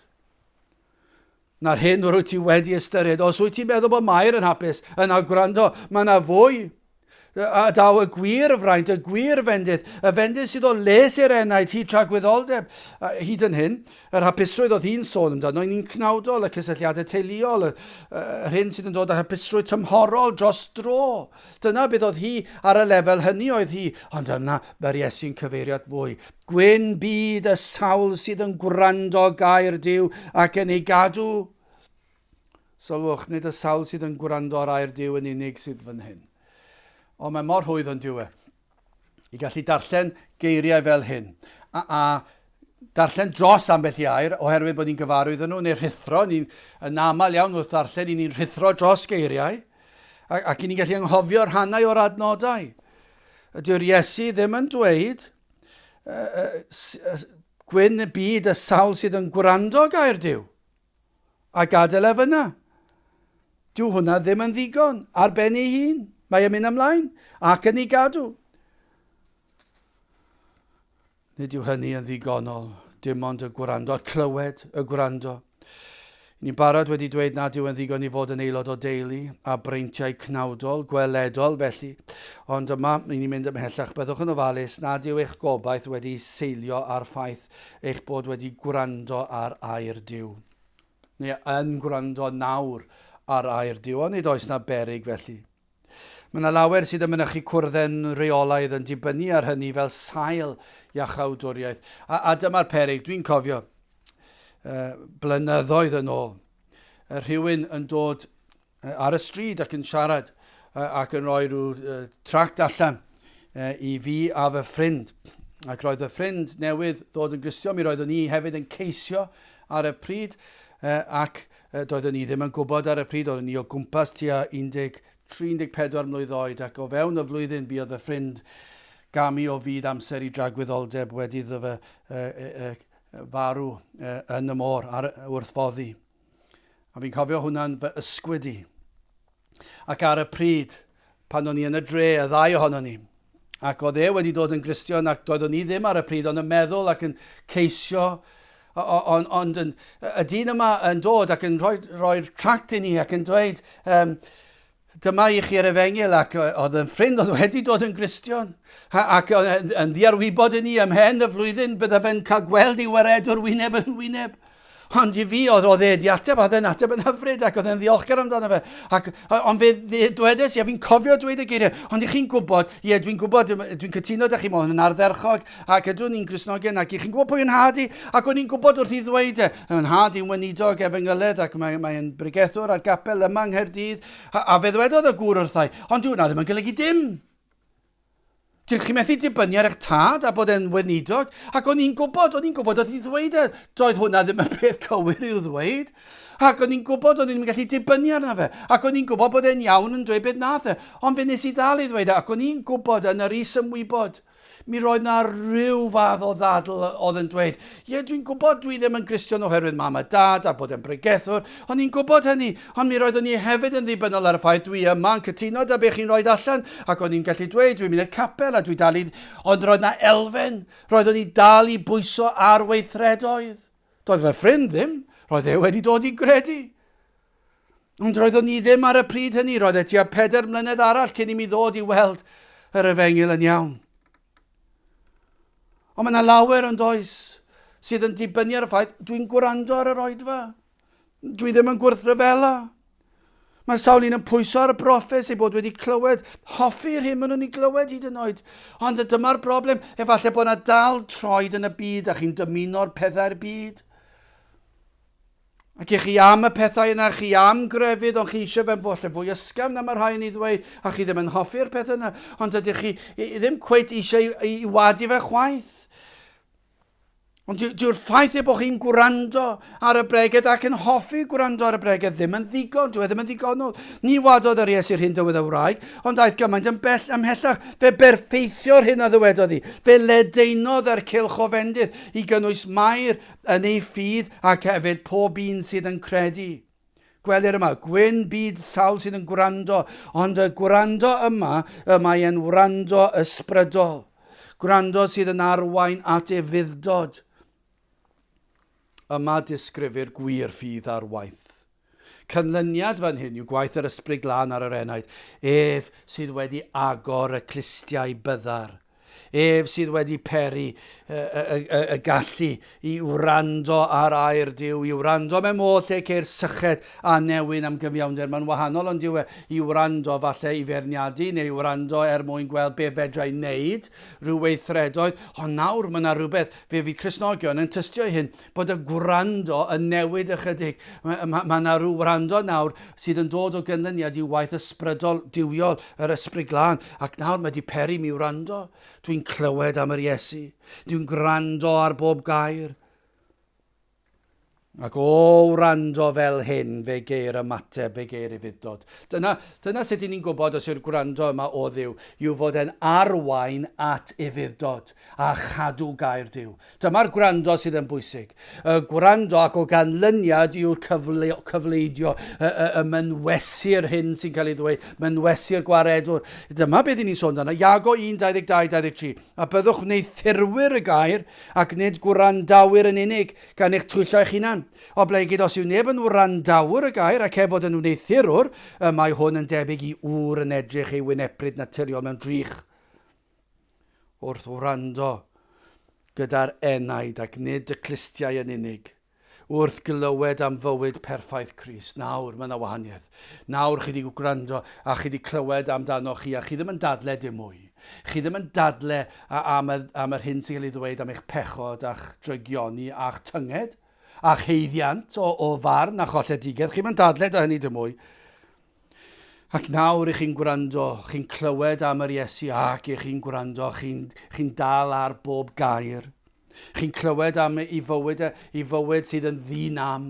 Speaker 1: na'r hyn rwyt ti wedi ystyried. Os wyt ti'n meddwl bod Mair yn hapus, yna gwrando, mae yna fwy. A daw y gwir fraint, y gwir fendith, y fendith sydd o les i'r enaid, hyd tragwyddoldeb. Hyd yn hyn, yr hapusrwydd oedd hi'n sôn amdano, ni'n cnawdol, y cysylltiadau teuluol, yr hyn sydd yn dod â hapusrwydd tymhorol dros dro. Dyna beth oedd hi ar y lefel hynny oedd hi, ond yna mae'r Iesu'n cyfeirio at fwy. Gwyn byd y sawl sydd yn gwrando gair Duw ac yn ei gadw. Sylwch, nid y sawl sydd yn gwrando ar air Duw yn unig sydd fan hyn. Ond mae mor rhwydd yn dyw e. I gallu darllen geiriau fel hyn. A, a darllen dros ambell i air oherwydd bod ni'n gyfarwydd yn nhw, neu rhuthro, ni'n yn aml iawn wrth ddarllen, ni'n rhuthro dros geiriau, ac, ac ni'n gallu anghofio rhannau o'r adnodau. Ydy'r Iesu ddim yn dweud gwyn y byd y sawl sydd yn gwrando gair Duw a gadael ef yna. Dyw hwnna ddim yn ddigon ar ben ei hun. Mae e'n mynd ymlaen ac yn ei gadw. Nid yw hynny yn ddigonol, dim ond y gwrando, clywed y gwrando. Ni'n barod wedi dweud nad yw yn ddigon i fod yn aelod o deulu a breintiau cnawdol, gweledol felly. Ond yma, ni'n ni'n mynd ymhellach. Byddwch yn ofalus nad yw eich gobaith wedi seilio ar ffaith eich bod wedi gwrando ar air Duw. Neu yn gwrando nawr ar air Duw, ond nid oes na berig felly. Mae yna lawer sydd yn mynychu cwrdden reolaidd yn dibynnu ar hynny fel sail iachawdwriaeth. A, a dyma'r perig, dwi'n cofio uh, blynyddoedd yn ôl, rhywun yn dod ar y stryd ac yn siarad uh, ac yn rhoi rhyw uh, tract allan uh, i fi a fy ffrind. Ac roedd fy ffrind newydd ddod yn Gristion, mi roeddwn i hefyd yn ceisio ar y pryd, ac doeddwn i ddim yn gwybod ar y pryd, oeddwn i o gwmpas tua 13, 14 mlwydd oed, ac o fewn y flwyddyn buodd fy ffrind gamu o fyd amser i dragwyddoldeb wedi iddo fe farw yn y môr ar, wrth foddi. A fi'n cofio hwnna'n fy ysgwyd i. Ac ar y pryd, pan o'n i yn y dre, y ddau ohonon ni, ac oedd e wedi dod yn Gristion ac doeddwn i ddim ar y pryd, ond yn meddwl ac yn ceisio, ond on, on, y dyn yma yn dod ac yn rhoi'r rhoi tract i ni ac yn dweud, um, dyma i chi'r efengyl ac oedd yn ffrind oedd wedi dod yn Gristion ac yn, yn ddiarwybod i ni ymhen y flwyddyn bydde fe'n cael gweld i waredwr wyneb yn wyneb. Ond i fi, oedd, oedd e wedi ateb, oedd e'n ateb yn hyfryd ac oedd e'n ddiolchgar amdano fe. Ac, ond fe dwedes i, a fi'n cofio dweud y geiriau, ond i chi'n gwybod, ie, dwi'n gwybod, dwi'n cytuno da chi, mae hwn yn ardderchog, ac ydw ni'n Gristnogion, ac i chi'n gwybod pwy yn nhad i, ac o'n i'n gwybod wrth i ddweud e, yn nhad i'n weinidog efengyledd, ac mae'n mae bregethwr ar gapel yma yng Nghaerdydd, a, a fe ddwedodd y gŵr wrthai, ond dyw hwnna ddim yn golygu dim. Dych chi methu dibynnu ar eich tad a bod e'n weinidog? Ac o'n i'n gwybod, o'n i'n gwybod oedd hi'n ddweud e, doedd hwnna ddim y peth cywir i'w ddweud. Ac o'n i'n gwybod o'n i'n gallu dibynnu arno fe. Ac o'n i'n gwybod bod e'n iawn yn dweud beth nath e. Ond fe nes i ddal i ddweud e, ac o'n i'n gwybod yn yr is-ymwybod Mi roedd 'na ryw fath o ddadl oedd yn dweud, ie, dwi'n gwybod dwi ddim yn Gristion oherwydd mam a dad a bod yn bregethwr, o'n i'n gwybod hynny, ond mi roeddwn i hefyd yn ddibynnol ar y ffaith dwi yma yn cytuno 'da be chi'n rhoid allan, ac o'n i'n gallu dweud dwi'n mynd i'r capel a dwi dal i... Ond roedd 'na elfen, roeddwn i dal i bwyso ar weithredoedd. Doedd fy ffrind ddim, roedd e wedi dod i gredu. Ond roeddwn i ddim ar y pryd hynny, roedd e tua pedair mlynedd arall cyn i mi ddod i weld yr efengyl yn iawn. Ond mae yna lawer yn does sydd yn dibynnu ar y ffaith dwi'n gwrando ar yr oedfa. Dwi ddim yn gwrthryfela. Mae sawl un yn pwyso ar y broffes ei bod wedi clywed, hoffi'r hyn maen nhw'n ei glywed hyd yn oed. Ond dyma'r broblem, efallai bod yna dal troed yn y byd a chi'n dymuno'r pethau'r byd. Ac i chi am y pethau yna, chi am grefydd, ond chi eisiau fe'n falle fwy ysgafn na mae rhai yn ei ddweud, a chi ddim yn hoffi'r pethau yna, ond ydych chi ddim cweit eisiau i, i wadu fe chwaith. Ond dyw'r ffaith ei bod chi'n gwrando ar y bregeth ac yn hoffi gwrando ar y bregeth ddim yn ddigon, dyw e ddim yn ddigonol. Ni wadodd yr Iesu'r hyn dywydd y wraig, ond aeth gymaint yn bell ymhellach. Fe berffeithio'r hyn a ddywedodd hi. Fe ledaenodd yr cylch o fendith i gynnwys Mair yn ei ffydd ac hefyd pob un sydd yn credu. Gwelir yma, gwyn byd sawl sydd yn gwrando, ond y gwrando yma, y mae e'n wrando ysbrydol. Gwrando sydd yn arwain at ufudd-dod. Yma disgrifir gwir ffydd ar waith. Canlyniad fan hyn yw gwaith yr Ysbryd Glân ar yr enaid, ef sydd wedi agor y clustiau byddar. Ef sydd wedi peri y, y, y, y gallu i wrando ar air Duw, i wrando mewn modd lle ceir syched a newyn am gyfiawnder. Mae'n wahanol ond yw e i wrando falle i feirniadu neu i wrando er mwyn gweld be fedra i wneud, rhyw weithredoedd. Ond nawr mae yna rhywbeth, fe fydd Cristnogion yn tystio i hyn, bod y gwrando yn newid ychydig. Mae ma, ma yna rhyw wrando nawr sydd yn dod o gynlyniad i waith ysbrydol duwiol yr Ysbryd Glân. Ac nawr mae wedi peri mi wrando. Dwi'n clywed am yr Iesu. Dwi'n gwrando ar bob gair. Ac o wrando fel hyn, fe geir ymateb, fe geir ufudd-dod. Dyna, dyna sut i ni'n gwybod os yw'r gwrando yma o Dduw, yw fod e'n arwain at ufudd-dod a chadw gair Duw. Dyma'r gwrando sydd yn bwysig. Y gwrando ac o ganlyniad yw'r cyfle, cyfleidio, y, y, y mynwesu'r hyn sy'n cael ei ddweud, mynwesu'r gwaredwr. Dyma beth i ni'n sôn amdano. Iago 1, 22, 23. A byddwch wneuthurwyr y gair ac nid gwrandawyr yn unig, gan eich twyllo eich hunan. Oblegid os yw neb yn wrandawr y gair ac heb fod yn wneuthurwr, y mae hwn yn debyg i ŵr yn edrych ei wynepryd naturiol mewn drych. Wrth wrando gyda'r enaid ac nid y clustiau yn unig, wrth glywed am fywyd perffaith Crist. Nawr, mae yna wahaniaeth. Nawr chi wedi gwrando a chi wedi clywed amdano chi a chi ddim yn dadle dim mwy. Chi ddim yn dadle am, y, am yr hyn sy'n cael ei ddweud am eich pechod a'ch drygioni a'ch tynged a'ch haeddiant o, o farn a cholledigaeth. Chi ddim yn dadle da hynny dim mwy. Ac nawr i chi'n gwrando, chi'n clywed am yr Iesu ac i chi'n gwrando, chi'n chi dal ar bob gair. Chi'n clywed am ei fywyd, ei fywyd sydd yn ddi-nam,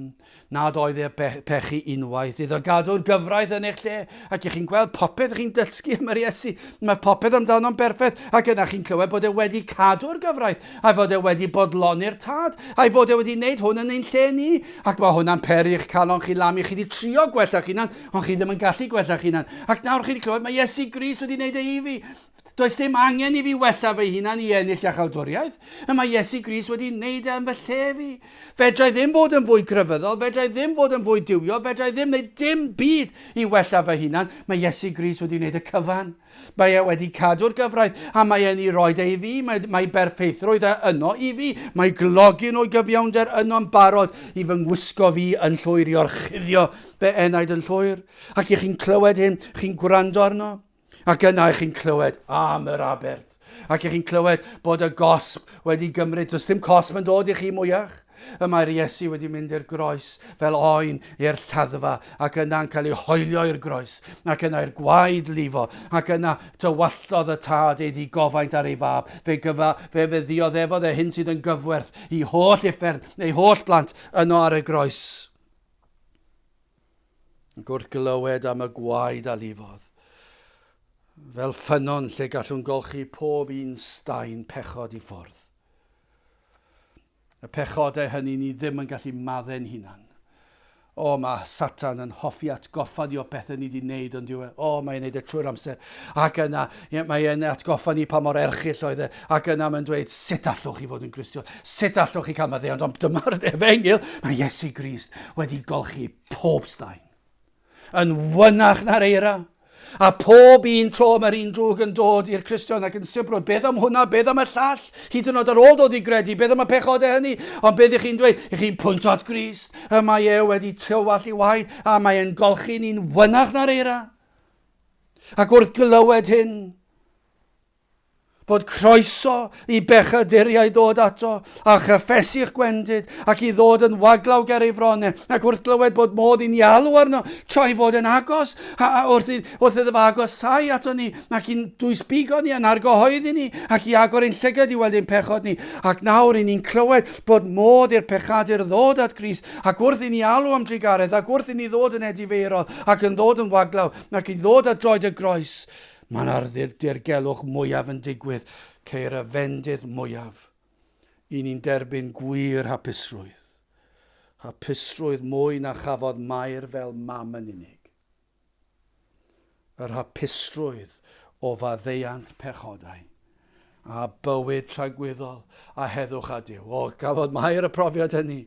Speaker 1: nad oedd e pechu unwaith, iddo gadw'r gyfraith yn eich lle, ac i chi'n gweld popeth chi'n dysgu am yr Iesu, mae popeth amdano'n berffaith, ac yna chi'n clywed bod e wedi cadw'r gyfraith, a'i fod e wedi bodloni'r tad, a'i fod e wedi wneud hwn yn ein lle ni, ac mae hwnna'n peri eich calon chi lamu, chi wedi trio gwella'ch hunan, ond chi ddim yn gallu gwella'ch hunan, ac nawr chi wedi clywed mae Iesu Grist wedi wneud e i fi. Does dim angen i fi wella fy hunan i ennill iachawdwriaeth. Y mae Iesu Grist wedi wneud e yn fy lle fi. Fedra i ddim fod yn fwy grefyddol, fedra i ddim fod yn fwy duwiol, fedra i ddim wneud dim byd i wella fy hunan. Mae Iesu Grist wedi wneud y cyfan. Mae e wedi cadw'r gyfraith, a mae e'n ei roed e i fi. Mae, mae berffeithrwydd e yno i fi. Mae glogyn o'i gyfiawnder yno'n barod i fy ngwisgo fi yn llwyr, i orchuddio fy enaid yn llwyr. Ac i chi'n clywed hyn, chi'n gwrando arno. Ac yna ych chi'n clywed am yr aberth. Ac ych chi'n clywed bod y gosb wedi gymryd. Does dim cosb yn dod i chi mwyach. Y mae'r Iesu wedi mynd i'r groes fel oen i'r lladdfa ac yna'n cael ei hoelio i'r groes ac yna i'r gwaed lifo ac yna tywalltodd y tad ei ddigofaint ar ei fab. Fe gyfa, fe fe ddioddefodd e hyn sydd yn gyfwerth i holl uffern, ei holl blant yno ar y groes. Ac wrth glywed am y gwaed a lifodd, fel ffynnon lle gallwn golchi pob un staen pechod i ffwrdd. Y pechodau hynny ni ddim yn gallu maddau'n hunan. O, mae Satan yn hoffi atgoffa ni o bethau ni wedi wneud, ond yw e? O, mae'n wneud e trwy'r amser. Ac yna, mae e'n atgoffa ni pa mor erchyll oedd e. Ac yna mae'n dweud, sut allwch chi fod yn Gristion? Sut allwch chi cael maddeuant? Ond dyma'r efengyl, mae Iesu Grist wedi golchi pob staen. Yn wynach na'r eira. A pob un tro mae'r un drwg yn dod i'r Cristion ac yn sibrwd, beth am hwnna, beth am y llall, hyd yn oed ar ôl dod i gredu, beth am y pechodau hynny? Ond beth ych chi'n dweud? Ych chi'n pwyntio at Grist, y mae e wedi tywallt i waed, a mae e'n golchi ni'n wynach na'r eira. Ac wrth glywed hyn, bod croeso i bechaduriaid ddod ato a chyffesu'ch gwendid ac i ddod yn waglaw ger ei fron e, ac wrth glywed bod modd i ni alw arno tra i fod yn agos, a, a wrth, i, wrth iddo fo agosau ato ni, ac i'n dwysbigo ni a'n argyhoeddi ni, ac i agor ein llygad i weld ein pechod ni, ac nawr i ni'n clywed bod modd i'r pechadur ddod at Grist, ac wrth i ni alw am drugaredd, ac wrth i ni ddod yn edifeirol, ac yn ddod yn waglaw, ac i ddod at droed y groes, Mae'n ar dirgelwch mwyaf yn digwydd, ceir y fendith mwyaf. I ni'n derbyn gwir hapusrwydd. Hapusrwydd mwy na chafodd Mair fel mam yn unig. Yr hapusrwydd o faddeuant pechodau a bywyd tragwyddol a heddwch â Duw. O, gafodd Mair y profiad hynny,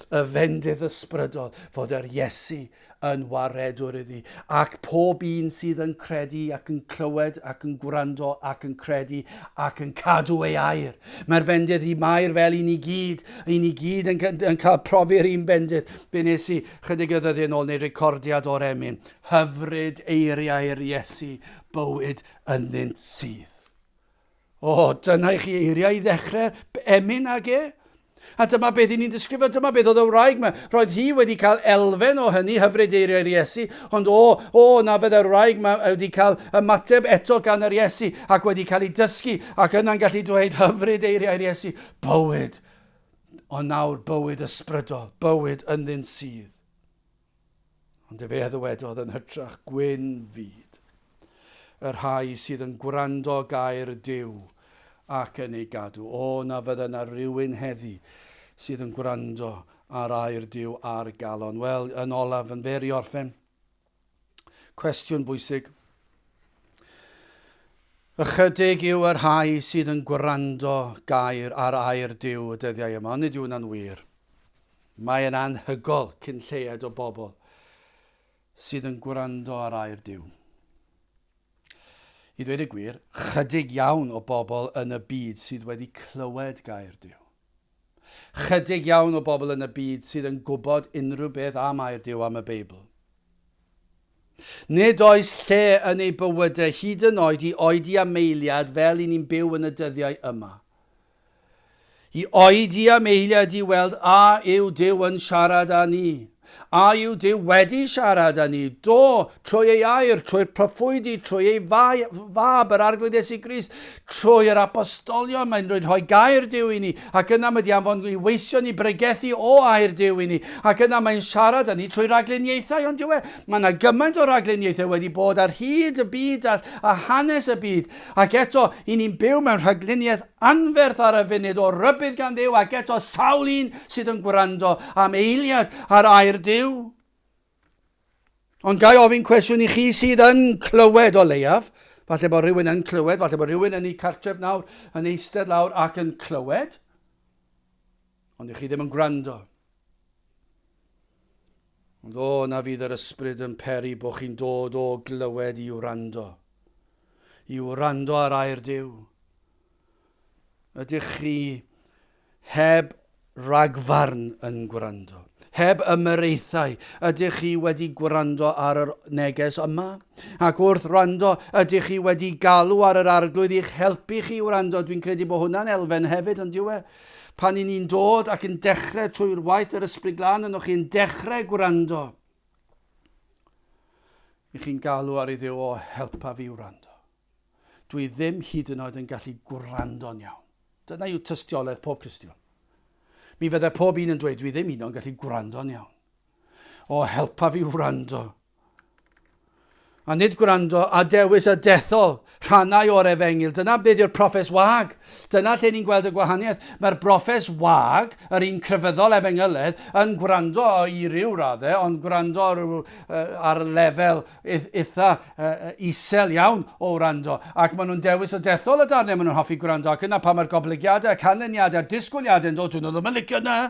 Speaker 1: y fendith ysbrydol, fod yr Iesu yn waredwr iddi, ac pob un sydd yn credu ac yn clywed ac yn gwrando ac yn credu ac yn cadw ei air. Mae'r fendith i Mair fel i ni gyd, i ni gyd yn, yn cael profi'r un bendith. Fe nes i chydig o ddyddiau yn ôl neu recordiad o'r emyn, hyfryd eiriau'r Iesu, bywyd ynddynt sydd. O, dyna i chi eiriau i ddechrau emyn ag e. A dyma beth i ni'n disgrifio, dyma beth oedd y wraig yma. Roedd hi wedi cael elfen o hynny, hyfryd eiriau'r Iesu, ond o, o, na fydde'r wraig yma wedi cael ymateb eto gan yr Iesu ac wedi cael ei dysgu ac yna'n gallu dweud hyfryd eiriau'r Iesu, bywyd. Ond nawr bywyd ysbrydol, bywyd ynddynt sydd. Ond efe a ddywedodd yn hytrach gwyn fyd y rhai sydd yn gwrando gair Duw ac yn ei gadw. O, na fydda na rywun heddi sydd yn gwrando ar air Duw ar galon. Wel, yn olaf, yn fer i orffen, cwestiwn bwysig. Ychydig yw y rhai sydd yn gwrando gair ar air Duw y dyddiau yma, ond nid yw hwnna'n wir. Mae yn anhygoel cyn lleied o bobl sydd yn gwrando ar air Duw. I ddweud y gwir, chydig iawn o bobl yn y byd sydd wedi clywed gair Duw. Chydig iawn o bobl yn y byd sydd yn gwybod unrhyw beth am air Duw am y Beibl. Nid oes lle yn ei bywydau hyd yn oed i oedi am eiliad fel i ni'n byw yn y dyddiau yma. I oedi am eiliad i weld a yw Duw yn siarad â ni. A yw Duw wedi siarad â ni? Do, trwy ei air, trwy'r proffwydi, trwy ei fab, yr Arglwydd Iesu Grist, trwy yr apostolion, mae'n rhoi rhoi gair Duw i ni, ac yna mae di anfon i weision i bregethu o air Duw i ni, ac yna mae'n siarad â ni trwy ragluniaethau, ond yw e? Mae yna gymaint o ragluniaethau wedi bod ar hyd y byd a, a hanes y byd, Ac eto, i ni'n byw mewn rhagluniaeth anferth ar y funud o rybudd gan Dduw, ac eto sawl un sydd yn gwrando am eiliad ar air Duw. Ond gai ofyn cwestiwn i chi sydd yn clywed o leiaf, falle bod rhywun yn clywed, falle bod rhywun yn ei cartref nawr yn eistedd lawr ac yn clywed, ond i chi ddim yn gwrando. Ond o, na fydd yr ysbryd yn peri bod chi'n dod o glywed i wrando. I wrando ar air Duw. Ydych chi heb ragfarn yn gwrando? Heb ymyraethau, ydych chi wedi gwrando ar yr neges yma? Ac wrth wrando, ydych chi wedi galw ar yr arglwydd i'ch helpu chi wrando? Dwi'n credu bod hwnna'n elfen hefyd, ond dyw e? Pan i ni'n dod ac yn dechrau trwy'r waith yr Ysbryd Glân yno chi'n dechrau gwrando, i chi'n galw ar ei Dduw, o helpa fi wrando. Dwi ddim hyd yn oed yn gallu gwrando'n iawn. Dyna yw tystiolaeth pob Cristion. Mi fydde pob un yn dweud, dwi ddim hyd yn oed yn gallu gwrando'n iawn. O helpa fi wrando. A nid gwrando a dewis a dethol rhannau o'r efengyl. Dyna beth yw'r proffes wag. Dyna lle ni'n gweld y gwahaniaeth. Mae'r broffes wag, yr un crefyddol efengyledd, yn gwrando i ryw raddau, ond gwrando ar, ar lefel eitha isel iawn o wrando. Ac maen nhw'n dewis a dethol y darnau maen nhw'n hoffi gwrando. Ac yna pan mae'r goblygiadau, y canlyniadau, a'r disgwyliadau yn dod, dyn nhw ddim yn licio na.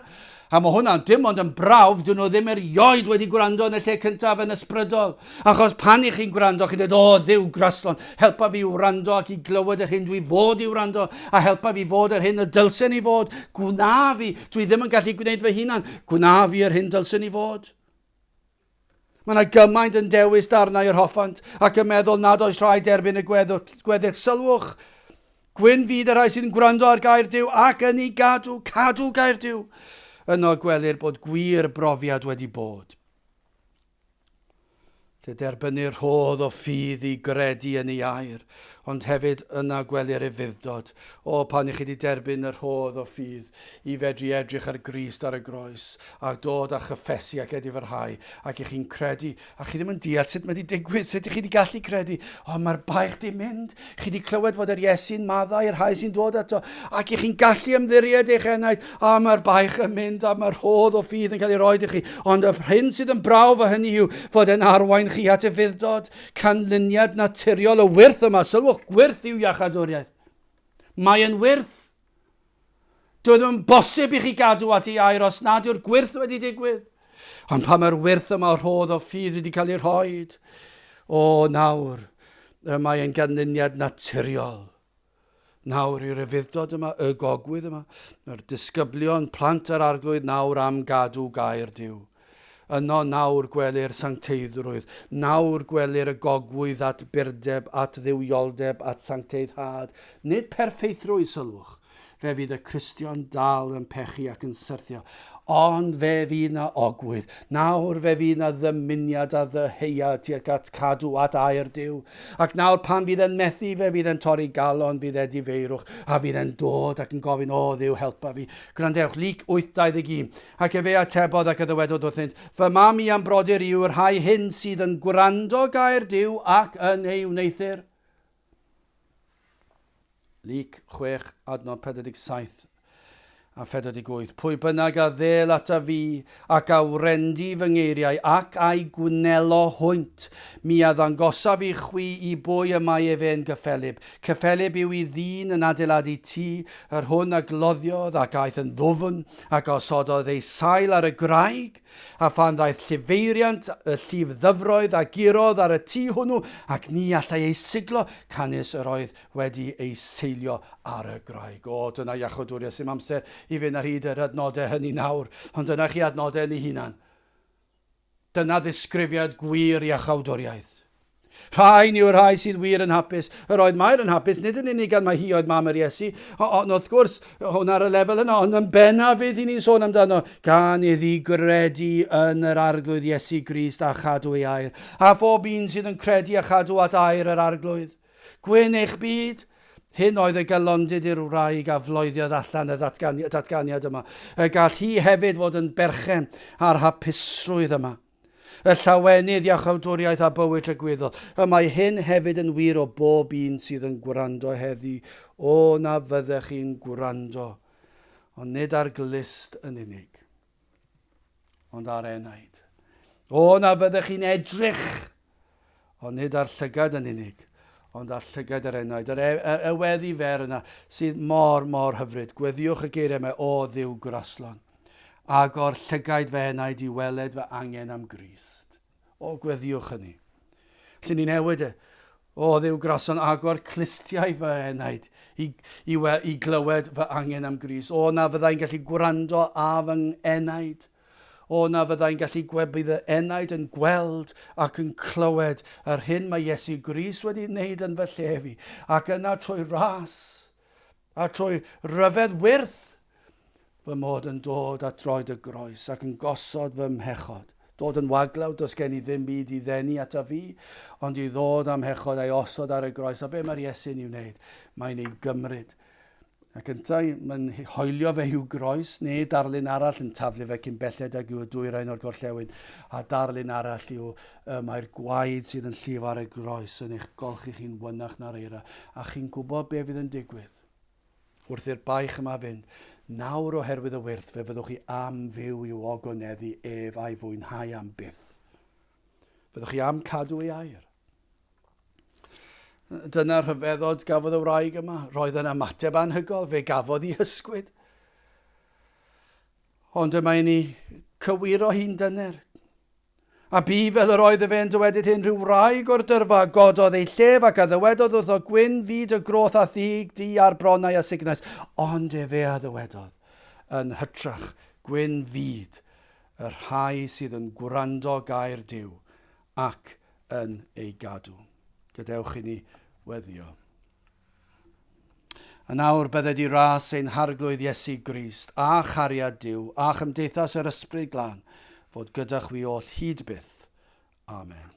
Speaker 1: A mae hwnna dim ond yn brawf, dyn nhw ddim erioed wedi gwrando yn y lle cyntaf yn ysbrydol. Achos pan i chi'n gwrando, chi'n dweud, o, Dduw graslon, helpa fi wrando ac i glywed yr hyn dwi fod i wrando, a helpa fi fod yr hyn y dylsen i fod. Gwna fi, dwi ddim yn gallu gwneud fy hunan, gwna fi yr hyn dylsen i fod. Mae yna gymaint yn dewis darnau yr hoffant ac yn meddwl nad oes rhaid derbyn y gweddill. Sylwch, gwyn fydd y rhai sydd yn gwrando ar gair Duw ac yn ei gadw, cadw gair Duw. Yno gwelir bod gwir brofiad wedi bod. Lle derbynnir rhodd o ffydd i gredu yn ei air, ond hefyd yna gwelir ufudd-dod. O, pan i chi wedi derbyn y rhodd o ffydd i fedru edrych ar Grist ar y groes, a dod a chyffesu ac edifyrhau, ac i chi'n credu, a chi ddim yn deall sut mae wedi digwydd, sut i chi wedi gallu credu, ond mae'r baich di mynd, chi wedi clywed fod yr Iesu'n maddau i'r rhai sy'n dod ato, ac i chi'n gallu ymddiried eich enaid, a mae'r baich yn mynd, a mae'r rhodd o ffydd yn cael ei roed i chi. Ond yr hyn sydd yn brawf o hynny yw fod e'n arwain chi at ufudd-dod, canlyniad naturiol y wyrth yma. Sylwch, gwyrth yw iachadwriaeth. Mae yn wyrth. Dwi e ddim yn bosib i chi gadw at ei air os nad yw'r gwyrth wedi digwydd. Ond pan mae'r wyrth yma o'r rhodd o ffydd wedi cael ei rhoed, o nawr, y mae e'n ganlyniad naturiol. Nawr i'r ufudd-dod yma, y gogwydd yma, mae'r disgyblion, plant yr Arglwydd nawr am gadw gair Duw. Yno nawr gwelir sancteiddrwydd, nawr gwelir y gogwydd at burdeb, at dduwioldeb, at sancteiddhad. Nid perffeithrwydd, sylwch. Fe fydd y Cristion dal yn pechu ac yn syrthio. Ond fe fydd na ogwydd. Nawr fe fydd na ddymuniad a ddyheuad tuag at cadw at air Duw. Ac nawr pan fydd e'n methu, fe fydd e'n torri galon, fydd edifeirwch, a fydd e'n dod ac yn gofyn, O Dduw, helpa fi. Gwrandewch, Luc 8:21. Ac efe atebodd ac a ddywedodd wrthynt, Fy mam i a'm brodyr i yw'r rhai hyn sydd yn gwrando gair Duw ac yn ei wneuthur. Luc 6, adnod 47 a 48. Pwy bynnag a ddêl ata fi, ac a wrendi fy ngeiriau, ac a'i gwnelo hwynt, mi a ddangosaf i chwi i bwy y mae efe yn gyffelyb. Cyffelyb yw i ddyn yn adeiladu tŷ, yr hwn a gloddiodd ac aeth yn ddwfn, ac a osododd ei sail ar y graig, a phan ddaeth llifeiriant y llif ddyfroedd a gurodd ar y tŷ hwnnw, ac ni allai ei siglo, canys yr oedd wedi ei seilio ar y graig. O, dyna iachawdwriaeth, sy'm amser i fynd ar hyd yr adnodau hynny nawr, ond dyna chi adnodau yn ei hunan. Dyna ddisgrifiad gwir iachawdwriaeth. Rhain yw'r rhai sydd wir yn hapus. Yr oedd Mair yn hapus, nid yn unig gan mai hi oedd mam yr Iesu, ond wrth gwrs, hwn ar y lefel yna, ond yn bennaf fydd ni'n sôn amdano, gan iddi gredu yn yr Arglwydd Iesu Grist a chadw ei air. A phob un sydd yn credu a chadw at air yr Arglwydd. Gwyn eich byd! Hyn oedd y galondid i'r wraig a floeddiodd allan y datganiad yma. Y gall hi hefyd fod yn berchen ar hapusrwydd yma. Y llawenydd, iachawdwriaeth a bywyd tragwyddol. Y mae hyn hefyd yn wir o bob un sydd yn gwrando heddi. O, na fyddech chi'n gwrando, ond nid ar glust yn unig, ond ar enaid. O, na fyddech chi'n edrych, ond nid ar llygad yn unig, ond ar llygad yr enaid. Yr e, y, y weddi fer yna sydd mor, mor hyfryd. Gweddïwch y geiriau yma, o Dduw graslon. Agor llygaid fy enaid i weled fy angen am Grist. O, gweddïwch hynny. Lle ni newid e. O, Dduw grason, agor clustiau fy enaid i, i, we, i glywed fy angen am Grist. O, na fyddai'n gallu gwrando a fy enaid. O, na fyddai'n gallu gwe, bydd y enaid yn gweld ac yn clywed yr hyn mae Iesu Grist wedi wneud yn fy lle fi. Ac yna trwy ras, A trwy ryfedd wyrth fy mod yn dod at droed y groes ac yn gosod fy mhechod. Dod yn waglaw, does gen i ddim byd i ddenu ata fi, ond i ddod â'm mhechod a'i osod ar y groes. A be mae'r Iesu'n ei wneud? Mae'n ei gymryd. Ac yntau, mae'n hoelio fe i'w groes, neu darlun arall yn taflu fe cyn belled ag yw y dwyrain o'r gorllewin, a darlun arall yw y mae'r gwaed sydd yn llifo ar y groes yn eich golchi chi'n wynach na'r eira, a chi'n gwybod be fydd yn digwydd wrth i'r baich yma fynd. Nawr oherwydd y wyrth, fe fyddwch chi am fyw i'w ogoneddu ef a'i fwynhau am byth. Fyddwch chi am cadw ei air. Dyna'r rhyfeddod gafodd y wraig yma. Roedd yn ymateb anhygol, fe gafodd ei hysgwyd. Ond y mae'n ei cywiro hi'n dyner. A bu fel yr oedd efe yn dywedyd hyn, rhyw wraig o'r dyrfa a gododd ei llef ac a ddywedodd wrtho, Gwyn fyd y groth a thig di a'r bronnau a sugnais. Ond efe a ddywedodd, yn hytrach, Gwyn fyd y rhai sydd yn gwrando gair Duw ac yn ei gadw. Gadewch i ni weddio. A nawr bydded i ras ein Harglwydd Iesu Grist, a chariad Duw, a chymdeithas yr Ysbryd Glân, fod gyda chwi oll hyd byth. Amen.